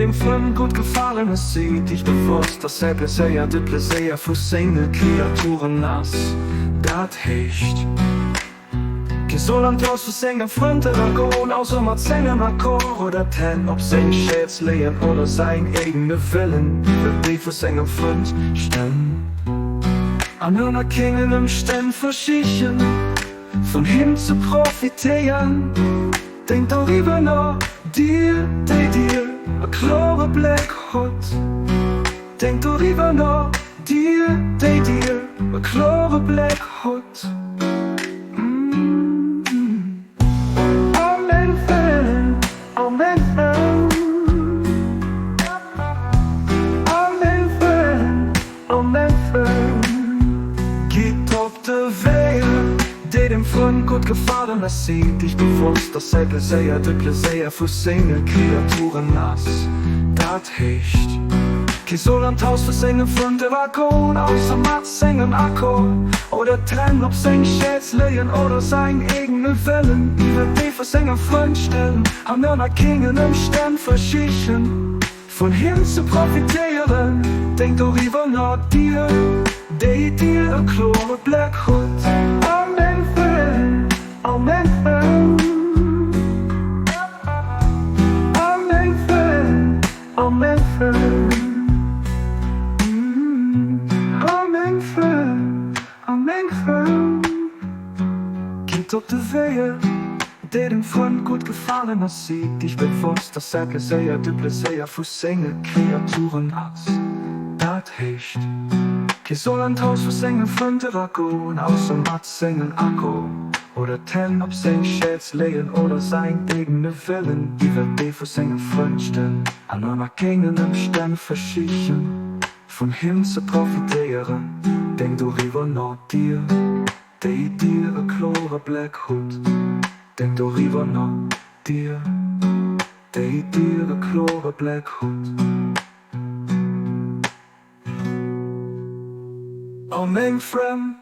dem Frënd gutt gefalen ass. Sidd iech bewosst, dass säi Pleséier de Pleséier vu senge Kreaturen ass. Dat heescht, Kee soll an d'Haus vu sengem Frënd eragoen, ausser mat sengem Accord, oder d'Hänn op seng Schäerz léien oder säin eegene Wëllen iwwer dee vu sengem Frënd stellen. An ënner kengen Ëmstänn versichen, vun him ze profitéieren. Denkt doriwwer no, dir, déi dir e klore Bléck hutt. Denkt doriwwer no, dir, déi dir e klore Bléck hutt. Gitt op de Weeër, déi dem Frënd gutt gefalen ass. Sidd iech bewosst, dass säi Pleséier de Pleséier vu senge Kreaturen ass. Dat heescht, kee soll an d'Haus vu sengem Frënd eragoen, ausser mat sengem Accord, oder d'Hänn op seng Schäerz léien oder säin eegene Wëllen iwwer dee vu sengem Frënd stellen an ënner kengen Ëmstänn versichen, vun him ze profitéieren. Denkt doriwwer no, dir, déi dir e klore Bléck hutt. Amen, Amen, Amen, Amen, Amen, Amen. Gitt op de Weeër, déi dem Frënd gutt gefalen ass. Sidd iech bewosst, dass säi Pleséier de Pleséier vu senge Kreaturen ass. Dat heescht, kee soll an d'Haus vu sengem Frënd eragoen, ausser mat sengem Accord, oder d'Hänn op seng Schäerz léien oder säin eegene Wëllen iwwer dee vu sengem Frënd stellen an ënner kengen Ëmstänn versichen, vun him ze profitéieren. Denkt doriwwer no, dir, déi dir e klore Bléck hutt. Denkt doriwwer no, dir, déi dir e klore Bléck hutt. O meng Frënn!